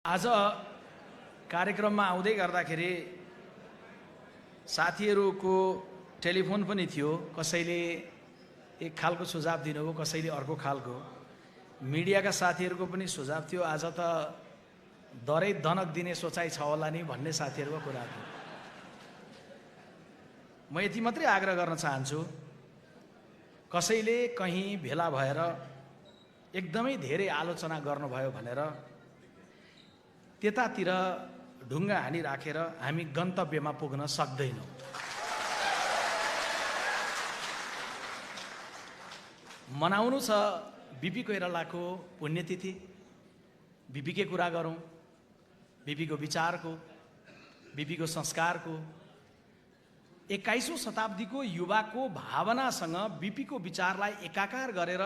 आज कार्यक्रममा आउँदै गर्दाखेरि साथीहरूको टेलिफोन पनि थियो। कसैले एक खालको सुझाव दिनुभयो, कसैले अर्को खालको। मिडियाका साथीहरूको पनि सुझाव थियो, आज त दरै दनक दिने सोचाइ छ होला नि भन्ने साथीहरूको कुरा थियो। म यति मात्रै आग्रह गर्न चाहन्छु, कसैले कहीँ भेला भएर एकदमै धेरै आलोचना गर्नुभयो भनेर त्यतातिर ढुङ्गा हानी राखेर हामी गन्तव्यमा पुग्न सक्दैनौँ। मनाउनु छ बिपी कोइरालाको पुण्यतिथि, बिपीकै कुरा गरौँ, बिपीको विचारको, बिपीको संस्कारको, 21औं शताब्दीको युवाको भावनासँग बिपीको विचारलाई एकाकार गरेर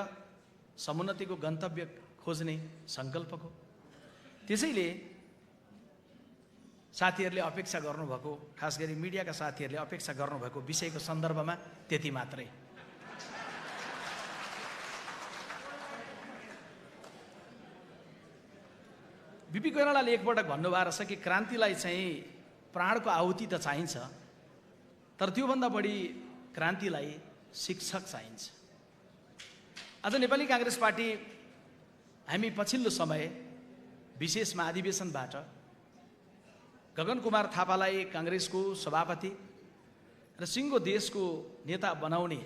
समुन्नतिको गन्तव्य खोज्ने सङ्कल्पको। त्यसैले साथीहरूले अपेक्षा गर्नुभएको, खास गरी मिडियाका साथीहरूले अपेक्षा गर्नुभएको विषयको सन्दर्भमा त्यति मात्रै। बिपी कोइरालाले एकपटक भन्नुभएको रहेछ कि क्रान्तिलाई चाहिँ प्राणको आहुति त चाहिन्छ, तर त्योभन्दा बढी क्रान्तिलाई शिक्षक चाहिन्छ। आज नेपाली काङ्ग्रेस पार्टी हामी पछिल्लो समय विशेष महाधिवेशनबाट गगन कुमार थापालाई काङ्ग्रेसको सभापति र सिङ्गो देशको नेता बनाउने,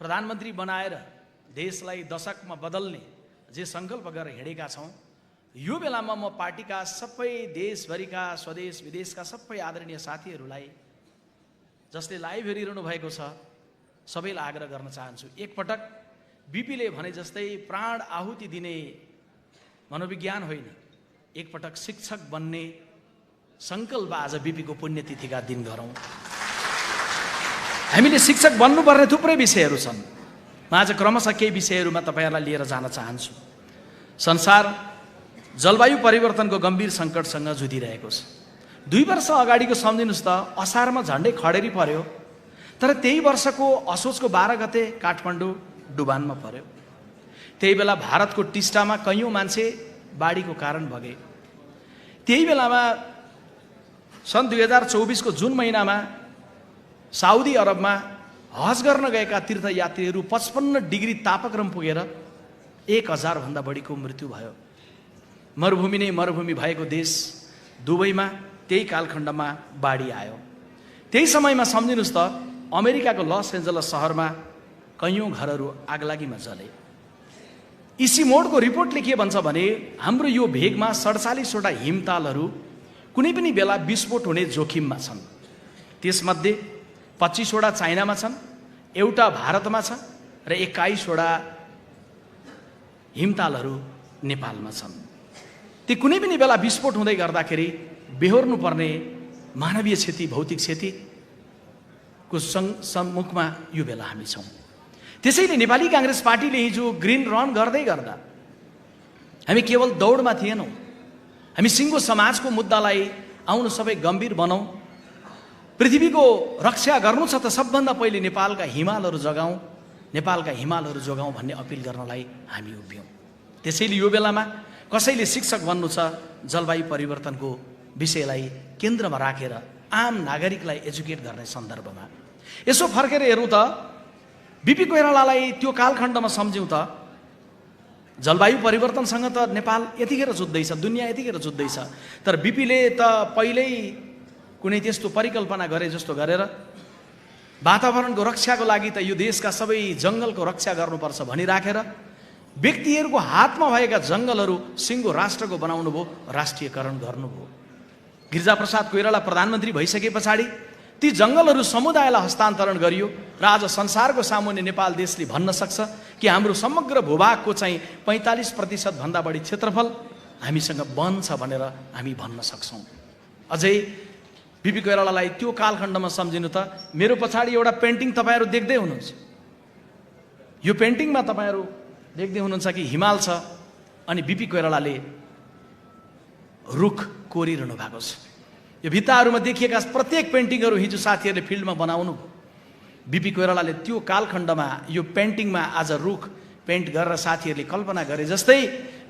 प्रधानमन्त्री बनाएर देशलाई दशकमा बदल्ने जे सङ्कल्प गरेर हिँडेका छौँ, यो बेलामा म पार्टीका सबै देशभरिका स्वदेश विदेशका सबै आदरणीय साथीहरूलाई जसले लाइभ हेरिरहनु भएको छ सबैलाई आग्रह गर्न चाहन्छु, एकपटक बिपीले भने जस्तै प्राण आहुति दिने मनोविज्ञान होइन, एकपटक शिक्षक बन्ने सङ्कल्प आज बिपीको पुण्यतिथिका दिन गरौँ। हामीले शिक्षक बन्नुपर्ने थुप्रै विषयहरू छन्। म आज क्रमशः केही विषयहरूमा तपाईँहरूलाई लिएर जान चाहन्छु। संसार जलवायु परिवर्तनको गम्भीर सङ्कटसँग जुधिरहेको छ। 2 वर्ष अगाडिको सम्झिनुहोस् त, असारमा झन्डै खडेरी पर्यो, तर त्यही वर्षको असोजको 12 गते काठमाडौँ डुबानमा पर्यो। त्यही बेला भारतको टिस्टामा कैयौँ मान्छे बाढीको कारण भगे। त्यही बेलामा सन् 2024 को जुन महिनामा साउदी अरबमा हज गर्न गएका तीर्थयात्रीहरू 55 डिग्री तापक्रम पुगेर 1000 भन्दा बढीको मृत्यु भयो। मरुभूमि नै मरुभूमि भएको देश दुबईमा त्यही कालखण्डमा बाढी आयो। त्यही समयमा सम्झिनुहोस् त, अमेरिकाको लस एन्जलस सहरमा कैयौँ घरहरू आगलागीमा जले। इसिमोडको रिपोर्टले के भन्छ भने हाम्रो यो भेगमा 47वटा हिमतालहरू कुनै पनि बेला विस्फोट हुने जोखिममा छन्। त्यसमध्ये 25वटा चाइनामा छन्, एउटा भारतमा छ र 21वटा हिमतालहरू नेपालमा छन्। ती कुनै पनि बेला विस्फोट हुँदै गर्दाखेरि बेहोर्नुपर्ने मानवीय क्षति, भौतिक क्षतिको सम्मुखमा यो बेला हामी छौँ। त्यसैले नेपाली काङ्ग्रेस पार्टीले हिजो ग्रिन रन गर्दै गर्दा हामी केवल दौडमा थिएनौँ। हामी सिङ्गो समाजको मुद्दालाई आउनु सबै गम्भीर बनाऊ, पृथ्वीको रक्षा गर्नु छ त सबभन्दा पहिले नेपालका हिमालहरू जगाउँ, नेपालका हिमालहरू जोगाउँ भन्ने अपिल गर्नलाई हामी उभियौँ। त्यसैले यो बेलामा कसैले शिक्षक बन्नु छ, जलवायु परिवर्तनको विषयलाई केन्द्रमा राखेर आम नागरिकलाई एजुकेट गर्ने सन्दर्भमा यसो फर्केर हेरौँ त, बिपी कोइरालालाई त्यो कालखण्डमा सम्झ्यौँ त, जलवायु परिवर्तनसँग त नेपाल यतिखेर जुझ्दैछ, दुनियाँ यतिखेर जुझ्दैछ, तर बिपीले त पहिल्यै कुनै त्यस्तो परिकल्पना गरे जस्तो गरेर वातावरणको रक्षाको लागि त यो देशका सबै जङ्गलको रक्षा गर्नुपर्छ भनिराखेर व्यक्तिहरूको हातमा भएका जङ्गलहरू सिङ्गो राष्ट्रको बनाउनु भयो, राष्ट्रियकरण गर्नुभयो। गिरिजाप्रसाद कोइराला प्रधानमन्त्री भइसके पछाडि ती जङ्गलहरू समुदायलाई हस्तान्तरण गरियो र आज संसारको सामुन्ने नेपाल देशले भन्न सक्छ कि हाम्रो समग्र भूभागको चाहिँ 45% भन्दा बढी क्षेत्रफल हामीसँग वन छ भनेर हामी भन्न सक्छौँ। अझै बिपी कोइरालालाई त्यो कालखण्डमा सम्झिनु त, मेरो पछाडि एउटा पेन्टिङ तपाईँहरू देख्दै हुनुहुन्छ। यो पेन्टिङमा तपाईँहरू देख्दै हुनुहुन्छ कि हिमाल छ अनि बिपी कोइरालाले रुख कोरिरहनु भएको छ। यो भित्ताहरूमा देखिएका प्रत्येक पेन्टिङहरू हिजो साथीहरूले फिल्डमा बनाउनु भयो। बिपी कोइरालाले त्यो कालखण्डमा यो पेन्टिङमा आज रुख पेन्ट गरेर साथीहरूले कल्पना गरे जस्तै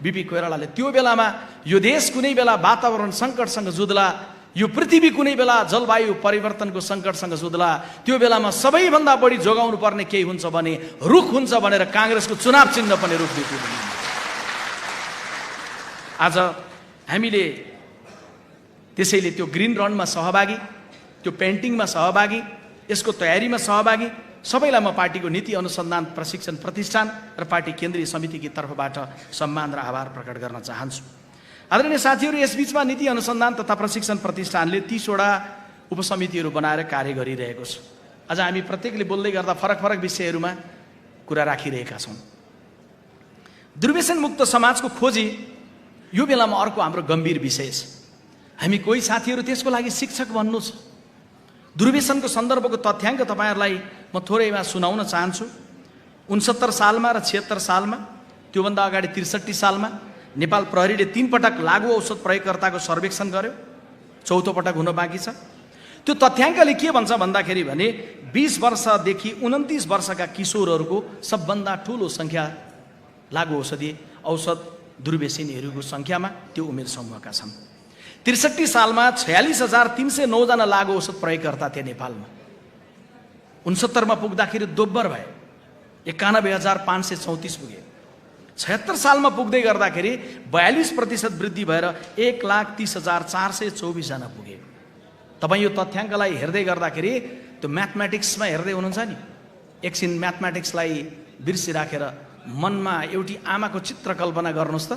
बिपी कोइरालाले त्यो बेलामा यो देश कुनै बेला वातावरण सङ्कटसँग जुध्ला, यो पृथ्वी कुनै बेला जलवायु परिवर्तनको सङ्कटसँग जुध्ला, त्यो बेलामा सबैभन्दा बढी जोगाउनु पर्ने केही हुन्छ भने रुख हुन्छ भनेर काङ्ग्रेसको चुनाव चिन्ह पनि रुख बिपी। आज हामीले त्यसैले त्यो ग्रिन रनमा सहभागी, त्यो पेन्टिङमा सहभागी, यसको तयारीमा सहभागी सबैलाई म पार्टीको नीति अनुसन्धान प्रशिक्षण प्रतिष्ठान र पार्टी केन्द्रीय समितिकी तर्फबाट सम्मान र आभार प्रकट गर्न चाहन्छु। आदरणीय साथीहरू, यसबीचमा नीति अनुसन्धान तथा प्रशिक्षण प्रतिष्ठानले 30वटा उपसमितिहरू बनाएर कार्य गरिरहेको छ। आज हामी प्रत्येकले बोल्दै गर्दा फरक फरक विषयहरूमा कुरा राखिरहेका छौँ। दुर्व्यसन मुक्त समाजको खोजी यो बेलामा अर्को हाम्रो गम्भीर विषय छ। हामी कोही साथीहरू त्यसको लागि शिक्षक बन्नु छ। दुर्व्यसनको सन्दर्भको तथ्याङ्क तपाईँहरूलाई म थोरैमा सुनाउन चाहन्छु। 69 सालमा र 76 सालमा, त्योभन्दा अगाडि 63 सालमा नेपाल प्रहरीले 3 पटक लागु औषध प्रयोगकर्ताको सर्वेक्षण गर्यो, 4थो पटक हुन बाँकी छ। त्यो तथ्याङ्कले के भन्छ भन्दाखेरि भने 20 वर्षदेखि 29 वर्षका किशोरहरूको सबभन्दा ठुलो सङ्ख्या लागु औषध दुर्व्यसनीहरूको सङ्ख्यामा त्यो उमेर समूहका छन्। 63 सालमा 46,309 जना लागु औषध प्रयोगकर्ता थिए नेपालमा। 69 पुग्दाखेरि दोब्बर भए, 91,534 पुगे। 76 सालमा पुग्दै गर्दाखेरि 42% वृद्धि भएर 1,30,424 जना पुगे। तपाईँ यो तथ्याङ्कलाई हेर्दै गर्दाखेरि त्यो म्याथमेटिक्समा हेर्दै हुनुहुन्छ नि, एकछिन म्याथमेटिक्सलाई बिर्सिराखेर मनमा एउटी आमाको चित्र कल्पना गर्नुहोस् त,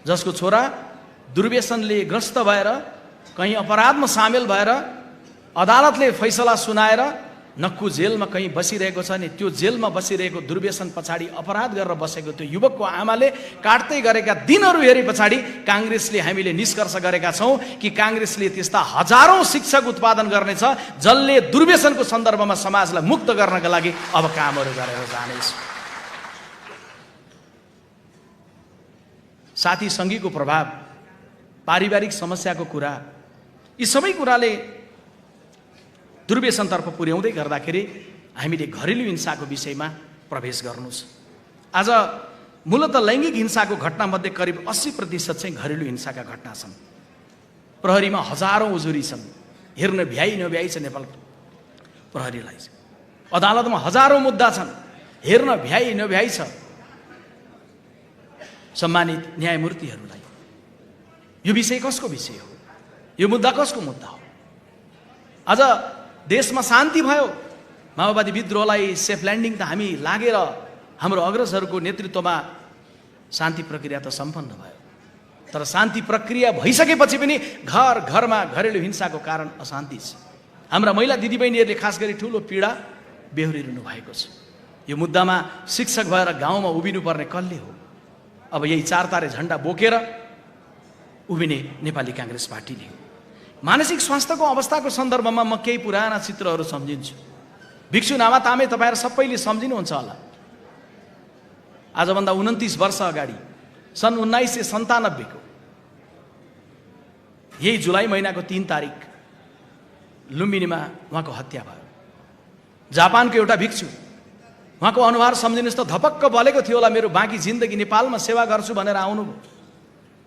जसको छोरा दुर्व्यसनले ग्रस्त भएर कहीँ अपराधमा सामेल भएर अदालतले फैसला सुनाएर नक्कु जेलमा कहीँ बसिरहेको छ नि, त्यो जेलमा बसिरहेको दुर्व्यसन पछाडि अपराध गरेर बसेको त्यो युवकको आमाले काट्दै गरेका दिनहरू हेरे पछाडि काङ्ग्रेसले हामीले निष्कर्ष गरेका छौँ कि काङ्ग्रेसले त्यस्ता हजारौँ शिक्षक उत्पादन गर्नेछ जसले दुर्व्यसनको सन्दर्भमा समाजलाई मुक्त गर्नका लागि अब कामहरू गरेर जानेछ। साथी सङ्घीयको प्रभाव, पारिवारिक समस्याको कुरा, यी सबै कुराले दुर्व्यसनतर्फ पुर्याउँदै गर्दाखेरि हामीले घरेलु हिंसाको विषयमा प्रवेश गर्नु छ। आज मूलत लैङ्गिक हिंसाको घटनामध्ये करिब 80% चाहिँ घरेलु हिंसाका घटना छन्। प्रहरीमा हजारौँ उजुरी छन्, हेर्न भ्याइ नभ्याइ छ नेपाल प्रहरीलाई। अदालतमा हजारौँ मुद्दा छन्, हेर्न भ्याइ नभ्याइ छ सम्मानित न्यायमूर्तिहरूलाई। यो विषय कसको विषय हो? यो मुद्दा कसको मुद्दा हो? आज देशमा शान्ति भयो, माओवादी विद्रोहलाई सेफ ल्यान्डिङ त हामी लागेर हाम्रो अग्रजहरूको नेतृत्वमा शान्ति प्रक्रिया त सम्पन्न भयो, तर शान्ति प्रक्रिया भइसकेपछि पनि घर घरमा घरेलु हिंसाको कारण अशान्ति छ। हाम्रा महिला दिदीबहिनीहरूले खास गरी ठुलो पीडा बेहोरिरहनु भएको छ। यो मुद्दामा शिक्षक भएर गाउँमा उभिनुपर्ने कसले हो? अब यही 4 तारे झन्डा बोकेर उभिने नेपाली काङ्ग्रेस पार्टीले हो। मानसिक स्वास्थ्यको अवस्थाको सन्दर्भमा म केही पुराना चित्रहरू सम्झिन्छु। भिक्षु नामा तामे तपाईँहरू सबैले सम्झिनुहुन्छ होला। आजभन्दा 29 वर्ष अगाडि सन् 1997 को यही जुलाई महिनाको 3 तारिक लुम्बिनीमा उहाँको हत्या भयो। जापानको एउटा भिक्षु, उहाँको अनुहार सम्झिनुहोस् त, धपक्क बलेको थियो होला मेरो बाँकी जिन्दगी नेपालमा सेवा गर्छु भनेर आउनुभयो।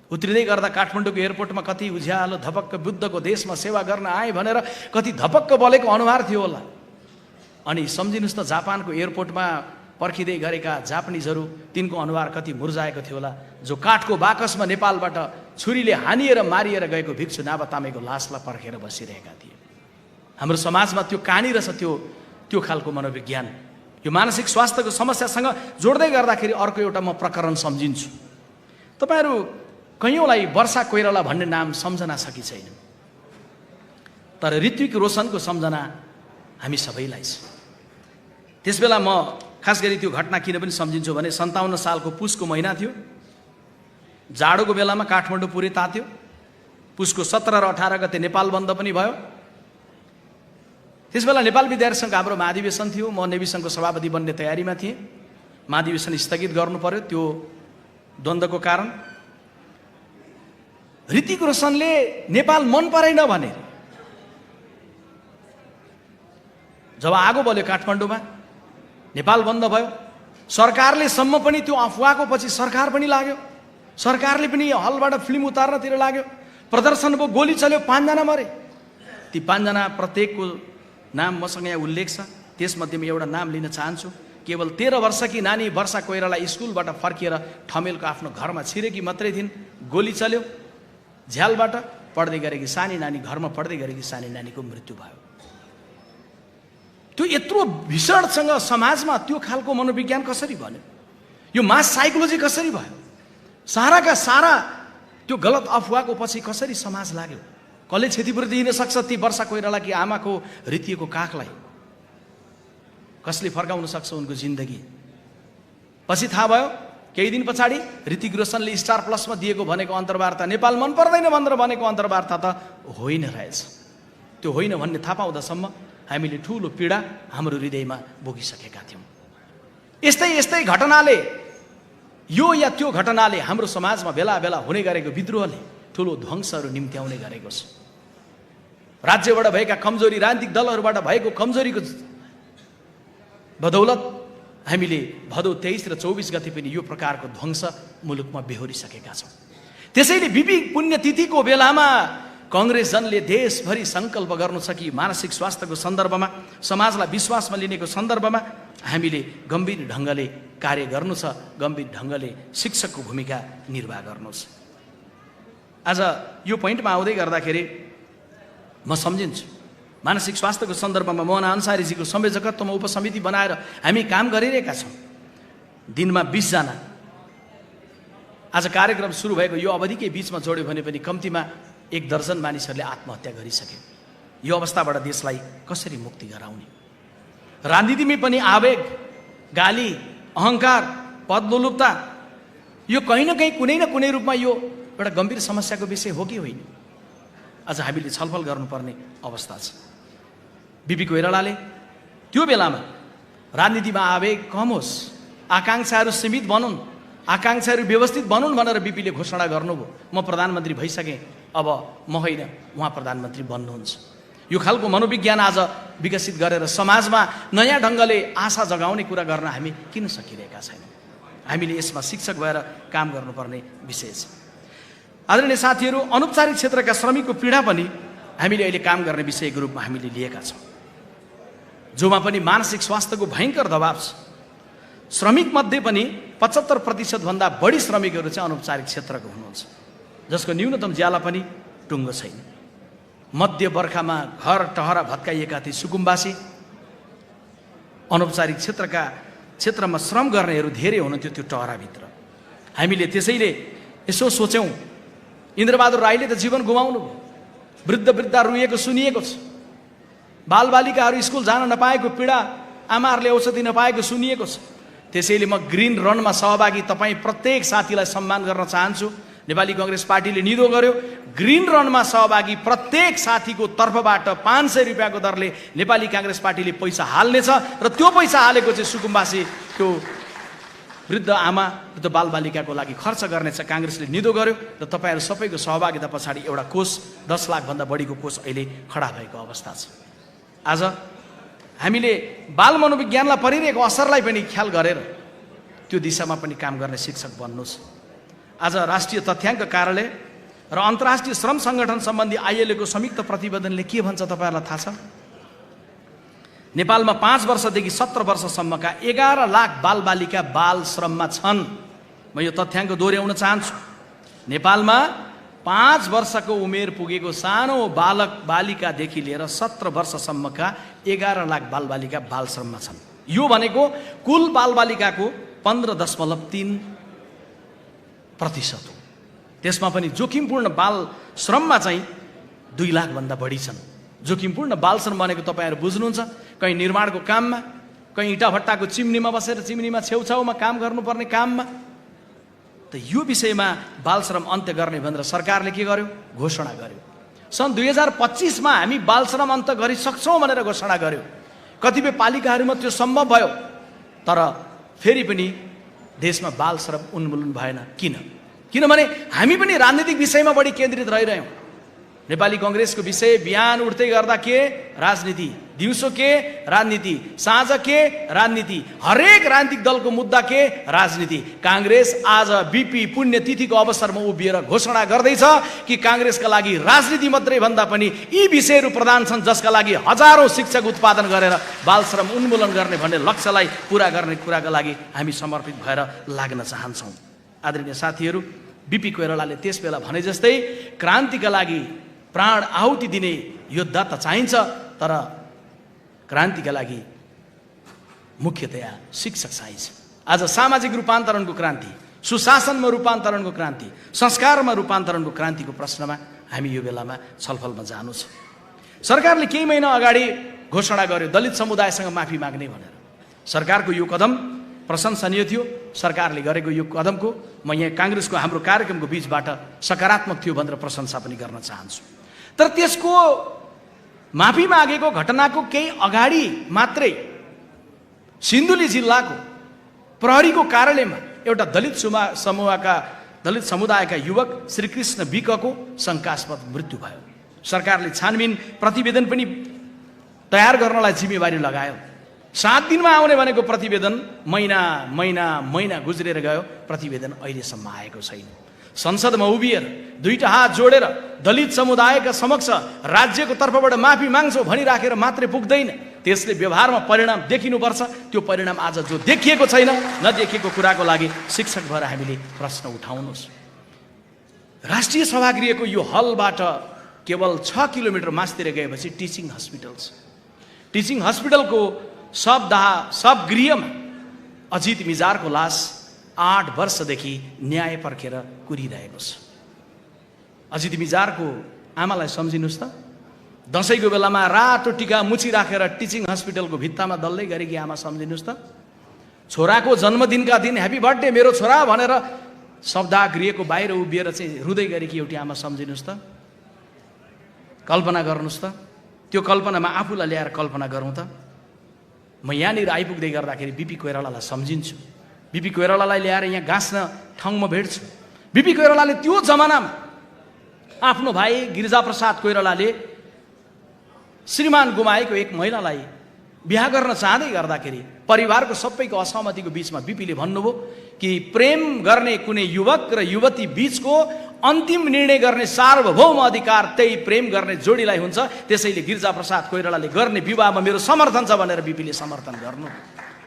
उत्रिँदै गर्दा काठमाडौँको एयरपोर्टमा कति उज्यालो, धपक्क बुद्धको देशमा सेवा गर्न आए भनेर कति धपक्क बलेको अनुहार थियो होला। अनि सम्झिनुहोस् त, जापानको एयरपोर्टमा पर्खिँदै गरेका जापानिजहरू, तिनको अनुहार कति मुर्जाएको थियो होला। जो काठको बाकसमा नेपालबाट छुरीले हानिएर मारिएर गएको भिक्षु नाभा तामेको लासलाई पर्खेर बसिरहेका थिए। हाम्रो समाजमा त्यो कहानी रहेछ, त्यो खालको मनोविज्ञान। यो मानसिक स्वास्थ्यको समस्यासँग जोड्दै गर्दाखेरि अर्को एउटा म प्रकरण सम्झिन्छु। तपाईँहरू कैयौँलाई वर्षा कोइराला भन्ने नाम सम्झना छ कि छैन? तर ऋत्विक रोशनको सम्झना हामी सबैलाई छ। त्यसबेला म खास गरी त्यो घटना किन पनि सम्झिन्छु भने 57 सालको पुसको महिना थियो। जाडोको बेलामा काठमाडौँ पुरै तात्यो। पुसको 17 र 18 गते नेपाल बन्द पनि भयो। त्यसबेला नेपाल विद्यार्थी सङ्घ हाम्रो महाधिवेशन थियो। म नेभी सङ्घको सभापति बन्ने तयारीमा थिएँ। महाधिवेशन स्थगित गर्नु पर्यो त्यो द्वन्द्वको कारण। ऋतिक रोशनले नेपाल मन परेन भने जब आगो बल्यो काठमाडौँमा, नेपाल बन्द भयो। सरकारले सम्म पनि त्यो अफवाहको पछि सरकार पनि लाग्यो। सरकारले पनि हलबाट फिल्म उतार्नतिर लाग्यो, प्रदर्शन भयो, गोली चल्यो, 5 जना मरे। ती 5 जना प्रत्येकको नाम मसँग यहाँ उल्लेख छ। त्यसमध्येमा एउटा नाम लिन चाहन्छु। केवल 13 वर्षकी नानी वर्षा कोइराला स्कुलबाट फर्किएर ठमेलको आफ्नो घरमा छिरेकी मात्रै थिइन्। गोली चल्यो, झ्यालबाट पढ्दै गरेकी सानी नानी, घरमा पढ्दै गरेकी सानी नानीको मृत्यु भयो। त्यो यत्रो भीषणसँग समाजमा त्यो खालको मनोविज्ञान कसरी बन्यो? यो मास साइकोलोजी कसरी भयो? साराका सारा त्यो गलत अफवाहको पछि कसरी समाज लाग्यो? कसले क्षतिपूर्ति दिन सक्छ ती वर्षा कोइरालाकी आमाको रितिएको काखलाई? कसले फर्काउन सक्छ उनको जिन्दगी? पछि थाहा भयो केही दिन पछाडि ऋतिक रोशनले स्टार प्लसमा दिएको भनेको अन्तर्वार्ता नेपाल मन पर्दैन भनेर भनेको अन्तर्वार्ता त होइन रहेछ। त्यो होइन भन्ने थाहा पाउँदासम्म हामीले ठुलो पीडा हाम्रो हृदयमा भोगिसकेका थियौँ। यस्तै यस्तै घटनाले, यो या त्यो घटनाले हाम्रो समाजमा बेला बेला हुने गरेको विद्रोहले ठुलो ध्वंसहरू निम्त्याउने गरेको छ। राज्यबाट भएका कमजोरी, राजनीतिक दलहरूबाट भएको कमजोरीको बदौलत हामीले भदौ 23 र 24 गते पनि यो प्रकारको ध्वंस मुलुकमा बेहोरिसकेका छौँ। त्यसैले बिपी पुण्यतिथिको बेलामा कांग्रेस जनले देशभरि संकल्प गर्नु छ कि मानसिक स्वास्थ्यको सन्दर्भमा, समाजलाई विश्वासमा लिनेको सन्दर्भमा हामीले गम्भीर ढङ्गले कार्य गर्नु छ, गम्भीर ढङ्गले शिक्षकको भूमिका निर्वाह गर्नु छ। आज यो पोइन्टमा आउँदै गर्दाखेरि म सम्झिन्छु मानसिक स्वास्थ्यको सन्दर्भमा मोहन अन्सारीजीको संयोजकत्वमा उपसमिति बनाएर हामी काम गरिरहेका छौँ। दिनमा 20 जना। आज कार्यक्रम सुरु भएको यो अवधिकै बिचमा जोड्यो भने पनि कम्तीमा 1 दर्जन मानिसहरूले आत्महत्या गरिसके। यो अवस्थाबाट देशलाई कसरी मुक्ति गराउने? राजनीतिमै पनि आवेग, गाली, अहङ्कार, पदलोलुपता यो कहीँ न कहीँ कुनै न कुनै रूपमा यो एउटा गम्भीर समस्याको विषय हो कि होइन? आज हामीले छलफल गर्नुपर्ने अवस्था छ। बिपी कोइरालाले त्यो बेलामा राजनीतिमा आवेग कम होस्, आकाङ्क्षाहरू सीमित बनुन्, आकाङ्क्षाहरू व्यवस्थित बनुन् भनेर बिपीले घोषणा गर्नुभयो। म प्रधानमन्त्री भइसकेँ, अब म होइन, उहाँ प्रधानमन्त्री बन्नुहुन्छ। यो खालको मनोविज्ञान आज विकसित गरेर समाजमा नयाँ ढङ्गले आशा जगाउने कुरा गर्न हामी किन सकिरहेका छैनौँ? हामीले यसमा शिक्षक भएर काम गर्नुपर्ने विषय छ। आदरणीय साथीहरू, अनौपचारिक क्षेत्रका श्रमिकको पीडा पनि हामीले अहिले काम गर्ने विषयको रूपमा हामीले लिएका छौँ, जोमा पनि मानसिक स्वास्थ्यको भयङ्कर दबाव छ। श्रमिक मध्ये पनि 75% भन्दा बढी श्रमिकहरू चाहिँ अनौपचारिक क्षेत्रको हुनुहुन्छ, जसको न्यूनतम ज्याला पनि टुङ्गो छैन। मध्य बर्खामा घर टहरा भत्काइएका ती सुकुम्बासी, अनौपचारिक क्षेत्रमा श्रम गर्नेहरू धेरै हुनुहुन्थ्यो त्यो टहराभित्र। हामीले त्यसैले यसो सोच्यौँ, इन्द्रबहादुर राईले त जीवन गुमाउनु भयो, वृद्धा रुइएको सुनिएको छ, बालबालिकाहरू स्कुल जान नपाएको पीडा, आमाहरूले औषधि नपाएको सुनिएको छ। त्यसैले म ग्रिन रनमा सहभागी तपाईँ प्रत्येक साथीलाई सम्मान गर्न चाहन्छु। नेपाली कांग्रेस पार्टीले निधो गर्यो, ग्रिन रनमा सहभागी प्रत्येक साथीको तर्फबाट 500 रुपियाँको दरले नेपाली कांग्रेस पार्टीले पैसा हाल्नेछ र त्यो पैसा हालेको चाहिँ सुकुम्बासी त्यो वृद्ध आमा र त्यो बालबालिकाको लागि खर्च गर्नेछ। कांग्रेसले निधो गर्यो र तपाईँहरू सबैको सहभागिता पछाडि एउटा कोष 10 लाख भन्दा बढीको कोष अहिले खडा भएको अवस्था छ। आज हामीले बाल मनोविज्ञानलाई परिरहेको असरलाई पनि ख्याल गरेर त्यो दिशामा पनि काम गर्ने शिक्षक बन्नुहोस्। आज राष्ट्रिय तथ्याङ्क कार्यालय र अन्तर्राष्ट्रिय श्रम सङ्गठन सम्बन्धी ILO को संयुक्त प्रतिवेदनले के भन्छ तपाईँहरूलाई थाहा छ? नेपालमा 5 वर्षदेखि 17 वर्षसम्मका 11 लाख बालबालिका बाल श्रममा छन्। म यो तथ्याङ्क दोहोऱ्याउन चाहन्छु। नेपालमा 5 वर्षको उमेर पुगेको सानो बालक बालिकादेखि लिएर 17 वर्षसम्मका 11 लाख बालबालिका बाल श्रममा छन्। यो भनेको कुल बालबालिकाको 15.3% हो। त्यसमा पनि जोखिमपूर्ण बाल श्रममा चाहिँ 2 लाख भन्दा बढी छन्। जोखिमपूर्ण बाल श्रम भनेको तपाईँहरू बुझ्नुहुन्छ, कहीँ निर्माणको काममा, कहीँ इँटा भट्टाको चिम्नीमा बसेर चिम्नीमा छेउछाउमा काम गर्नुपर्ने काममा। त यो विषयमा बाल श्रम अन्त्य गर्ने भनेर सरकारले के गर्यो? घोषणा गर्यो। सन् 2025 मा हामी बाल श्रम अन्त्य गरिसक्छौँ भनेर घोषणा गर्यो। कतिपय पालिकाहरूमा त्यो सम्भव भयो, तर फेरि पनि देशमा बाल श्रम उन्मूलन भएन। किनभने हामी पनि राजनीतिक विषयमा बढी केन्द्रित रहिरह्यौँ। नेपाली कांग्रेसको विषय बिहान उठ्दै गर्दा के राजनीति, दिउँसो के राजनीति, साँझ के राजनीति, हरेक राजनीतिक दलको मुद्दा के राजनीति। काङ्ग्रेस आज बिपी पुण्यतिथिको अवसरमा उभिएर घोषणा गर्दैछ कि काङ्ग्रेसका लागि राजनीति मात्रै भन्दा पनि यी विषयहरू प्रधान छन् जसका लागि हजारौं शिक्षक उत्पादन गरेर बालश्रम उन्मूलन गर्ने भन्ने लक्ष्यलाई पूरा गर्ने कुराका लागि हामी समर्पित भएर लाग्न चाहन्छौँ। आदरणीय साथीहरू, बिपी कोइरालाले त्यसबेला भने जस्तै क्रान्तिका लागि प्राण आहुति दिने योद्धा त चाहिन्छ, तर क्रान्तिका लागि मुख्यतया शिक्षक चाहिन्छ। आज सामाजिक रूपान्तरणको क्रान्ति, सुशासनमा रूपान्तरणको क्रान्ति, संस्कारमा रूपान्तरणको क्रान्तिको प्रश्नमा हामी यो बेलामा छलफलमा जानु छ। सरकारले केही महिना अगाडि घोषणा गर्यो दलित समुदायसँग माफी माग्ने भनेर। सरकारको यो कदम प्रशंसनीय थियो। सरकारले गरेको यो कदमको म यहाँ काङ्ग्रेसको हाम्रो कार्यक्रमको बीचबाट सकारात्मक थियो भनेर प्रशंसा पनि गर्न चाहन्छु। तर त्यसको माफी मागेको घटनाको केही अगाडि मात्रै सिन्धुली जिल्लाको प्रहरीको कार्यालयमा एउटा दलित समुदायका युवक श्रीकृष्ण विकको शङ्कास्पद मृत्यु भयो। सरकारले छानबिन प्रतिवेदन पनि तयार गर्नलाई जिम्मेवारी लगायो। 7 दिनमा आउने भनेको प्रतिवेदन महिना गुज्रेर गयो, प्रतिवेदन अहिलेसम्म आएको छैन। संसदमा उभिएर दुईटा हात जोडेर दलित समुदायका समक्ष राज्यको तर्फबाट माफी माग्छौँ भनिराखेर मात्रै पुग्दैन, त्यसले व्यवहारमा परिणाम देखिनुपर्छ। त्यो परिणाम आज जो देखिएको छैन, नदेखिएको कुराको लागि शिक्षक भएर हामीले प्रश्न उठाउनुहोस्। राष्ट्रिय सभागृहको यो हलबाट केवल 6 किलोमिटर मास्तिर गएपछि टिचिङ हस्पिटल छ। टिचिङ हस्पिटलको शवगृहमा अजित मिजारको लास 8 वर्षदेखि न्याय पर्खेर कुरिरहेको छ। अजित मिजारको आमालाई सम्झिनुहोस् त, दसैँको बेलामा रातो टिका मुछी राखेर टिचिङ हस्पिटलको भित्तामा दल्दै गरेकी आमा सम्झिनुहोस् त। छोराको जन्मदिनका दिन ह्याप्पी बर्थडे मेरो छोरा भनेर शवगृहको बाहिर उभिएर चाहिँ रुँदै गरेकी एउटी आमा सम्झिनुहोस् त। कल्पना गर्नुहोस् त, त्यो कल्पनामा आफूलाई ल्याएर कल्पना गरौँ त। म यहाँनिर आइपुग्दै गर्दाखेरि बिपी कोइरालालाई सम्झिन्छु। बिपी कोइरालालाई ल्याएर यहाँ गाँस्न ठाउँमा भेट्छु। बिपी कोइरालाले त्यो जमानामा आफ्नो भाइ गिरिजाप्रसाद कोइरालाले श्रीमान गुमाएको एक महिलालाई बिहा गर्न चाहँदै गर्दाखेरि परिवारको सबैको असहमतिको बीचमा बिपीले भन्नुभयो कि प्रेम गर्ने कुनै युवक र युवती बीचको अन्तिम निर्णय गर्ने सार्वभौम अधिकार त्यही प्रेम गर्ने जोडीलाई हुन्छ, त्यसैले गिरिजाप्रसाद कोइरालाले गर्ने विवाहमा मेरो समर्थन छ भनेर बिपीले समर्थन गर्नु।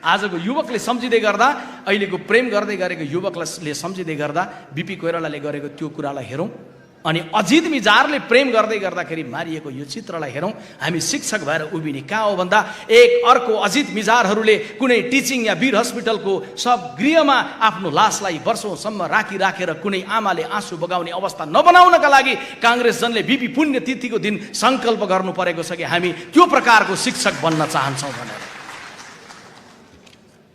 आजको युवकले सम्झिँदै गर्दा, अहिलेको प्रेम गर्दै गरेको युवकले सम्झिँदै गर्दा बिपी कोइरालाले गरेको त्यो कुरालाई हेरौँ अनि अजित मिजारले प्रेम गर्दै गर्दाखेरि मारिएको यो चित्रलाई हेरौँ। हामी शिक्षक भएर उभिने कहाँ हो भन्दा एक अर्को अजित मिजारहरूले कुनै टिचिङ या वीर हस्पिटलको शवगृहमा आफ्नो लासलाई वर्षौंसम्म राखेर कुनै आमाले आँसु बगाउने अवस्था नबनाउनका लागि काङ्ग्रेस जनले बिपी पुण्यतिथिको दिन सङ्कल्प गर्नु परेको छ कि हामी त्यो प्रकारको शिक्षक बन्न चाहन्छौँ भनेर।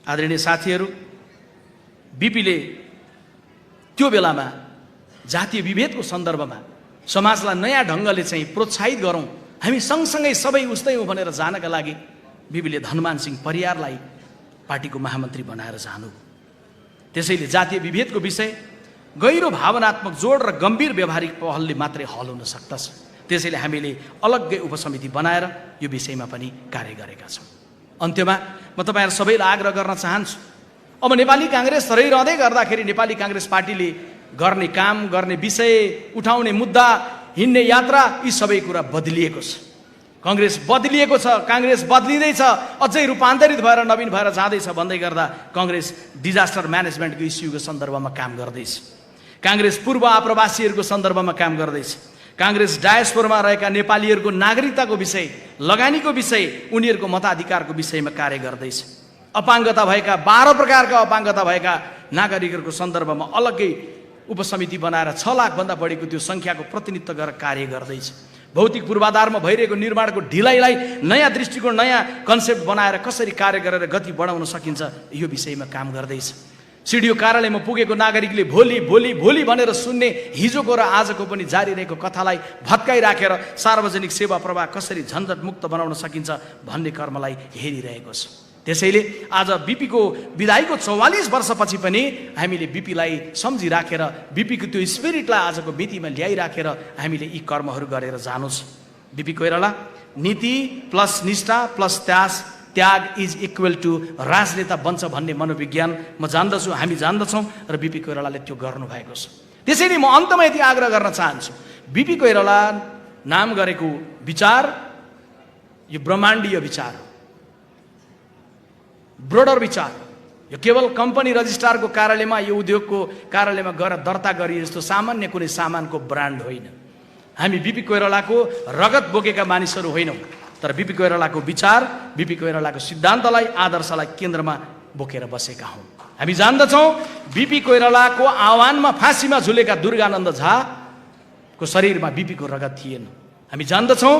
आदरणीय साथीहरू, बिपीले त्यो बेलामा जातीय विभेदको सन्दर्भमा समाजलाई नयाँ ढङ्गले चाहिँ प्रोत्साहित गरौँ, हामी सँगसँगै सबै उस्तै हौँ भनेर जानका लागि बिपीले धनमान सिंह परियारलाई पार्टीको महामन्त्री बनाएर जानु। त्यसैले जातीय विभेदको विषय गहिरो भावनात्मक जोड र गम्भीर व्यवहारिक पहलले मात्रै हल हुन सक्दछ। त्यसैले हामीले अलग्गै उपसमिति बनाएर यो विषयमा पनि कार्य गरेका छौँ। अन्त्यमा म तपाईँहरू सबैलाई आग्रह गर्न चाहन्छु, अब नेपाली काङ्ग्रेस रहिरहँदै गर्दाखेरि नेपाली काङ्ग्रेस पार्टीले गर्ने काम, गर्ने विषय, उठाउने मुद्दा, हिँड्ने यात्रा, यी सबै कुरा बदलिएको छ। काङ्ग्रेस बदलिएको छ, काङ्ग्रेस बदलिँदैछ, अझै रूपान्तरित भएर नवीन भएर जाँदैछ भन्दै गर्दा काङ्ग्रेस डिजास्टर म्यानेजमेन्टको इस्युको सन्दर्भमा काम गर्दैछ। काङ्ग्रेस पूर्व आप्रवासीहरूको सन्दर्भमा काम गर्दैछ। काङ्ग्रेस डायस्पोरामा रहेका नेपालीहरूको नागरिकताको विषय, लगानीको विषय, उनीहरूको मताधिकारको विषयमा कार्य गर्दैछ। अपाङ्गता भएका 12 प्रकारका अपाङ्गता भएका नागरिकहरूको सन्दर्भमा अलग्गै उपसमिति बनाएर 6 लाखभन्दा बढीको त्यो सङ्ख्याको प्रतिनिधित्व गरेर कार्य गर्दैछ। भौतिक पूर्वाधारमा भइरहेको निर्माणको ढिलाइलाई नयाँ दृष्टिकोण, नयाँ कन्सेप्ट बनाएर कसरी कार्य गरेर गति बढाउन सकिन्छ, यो विषयमा काम गर्दैछ। सिडिओ कार्यालयमा पुगेको नागरिकले भोलि भनेर सुन्ने हिजोको र आजको पनि जारी रहेको कथालाई भत्काइराखेर सार्वजनिक सेवा प्रवाह कसरी झन्झटमुक्त बनाउन सकिन्छ भन्ने कर्मलाई हेरिरहेको छ। त्यसैले आज बिपीको विदाईको 44 वर्षपछि पनि हामीले बिपीलाई सम्झिराखेर, बिपीको त्यो स्पिरिटलाई आजको मितिमा ल्याइराखेर हामीले यी कर्महरू गरेर जानु छ। बिपी कोइराला, नीति प्लस निष्ठा प्लस त्याग इज इक्वल टु राजनेता बन्छ भन्ने मनोविज्ञान म जान्दछु, हामी जान्दछौँ र बिपी कोइरालाले त्यो गर्नुभएको छ। त्यसैले म अन्तमा यति आग्रह गर्न चाहन्छु, बिपी कोइराला नाम गरेको विचार यो ब्रह्माण्डीय विचार हो, ब्रोडर विचार। यो केवल कम्पनी रजिस्ट्रारको कार्यालयमा, यो उद्योगको कार्यालयमा गएर दर्ता गरिए जस्तो सामान्य कुनै सामानको ब्रान्ड होइन। हामी बिपी कोइरालाको रगत बोकेका मानिसहरू होइनौँ, तर बिपी कोइरालाको विचार, बिपी कोइरालाको सिद्धान्तलाई, आदर्शलाई केन्द्रमा बोकेर बसेका हौँ। हामी जान्दछौँ बिपी कोइरालाको आह्वानमा फाँसीमा झुलेका दुर्गानन्द झाको शरीरमा बिपीको रगत थिएन। हामी जान्दछौँ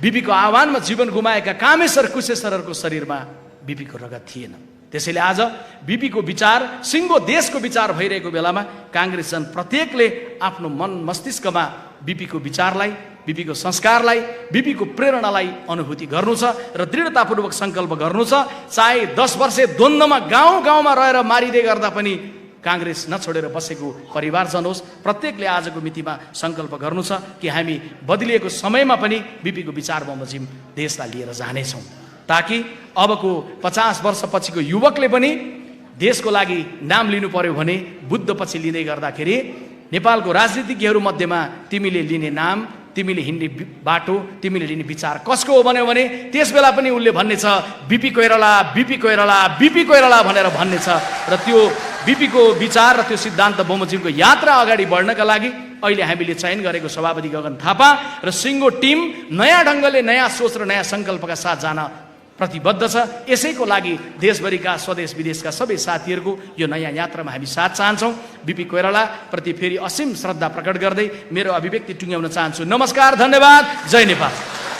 बिपीको आह्वानमा जीवन गुमाएका कामेश्वर कुशेश्वरहरूको शरीरमा बिपीको रगत थिएन। त्यसैले आज बिपीको विचार सिङ्गो देशको विचार भइरहेको बेलामा काङ्ग्रेस जन प्रत्येकले आफ्नो मन मस्तिष्कमा बिपीको विचारलाई, बिपीको संस्कारलाई, बिपीको प्रेरणालाई अनुभूति गर्नु छ र दृढतापूर्वक सङ्कल्प गर्नु छ। चाहे 10 वर्ष द्वन्द्वमा गाउँ गाउँमा रहेर मारिँदै गर्दा पनि काङ्ग्रेस नछोडेर बसेको परिवारजन होस्, प्रत्येकले आजको मितिमा सङ्कल्प गर्नु छ कि हामी बदलिएको समयमा पनि बिपीको विचार बमोजिम देशलाई लिएर जानेछौँ, ताकि अबको 50 वर्षपछिको युवकले पनि देशको लागि नाम लिनु पर्यो भने बुद्धपछि लिँदै गर्दाखेरि नेपालको राजनीतिज्ञहरू मध्येमा तिमीले लिने नाम, तिमीले हिँड्ने बाटो, तिमीले लिने विचार कसको हो भन्यो भने त्यस बेला पनि उसले भन्ने छ BP Koirala, BP Koirala, BP Koirala भनेर भन्ने छ। र त्यो बिपीको विचार र त्यो सिद्धान्त बमोजिमको यात्रा अगाडि बढ्नका लागि अहिले हामीले चयन गरेको सभापति गगन थापा र सिङ्गो टिम नयाँ ढङ्गले, नयाँ सोच र नयाँ सङ्कल्पका साथ जान प्रतिबद्ध छ। यसैको लागि देशभरिका स्वदेश विदेशका सबै साथीहरूको यो नयाँ यात्रामा हामी साथ चाहन्छौँ। बिपी कोइराला प्रति फेरि असीम श्रद्धा प्रकट गर्दै मेरो अभिव्यक्ति टुङ्ग्याउन चाहन्छु। नमस्कार, धन्यवाद, जय नेपाल।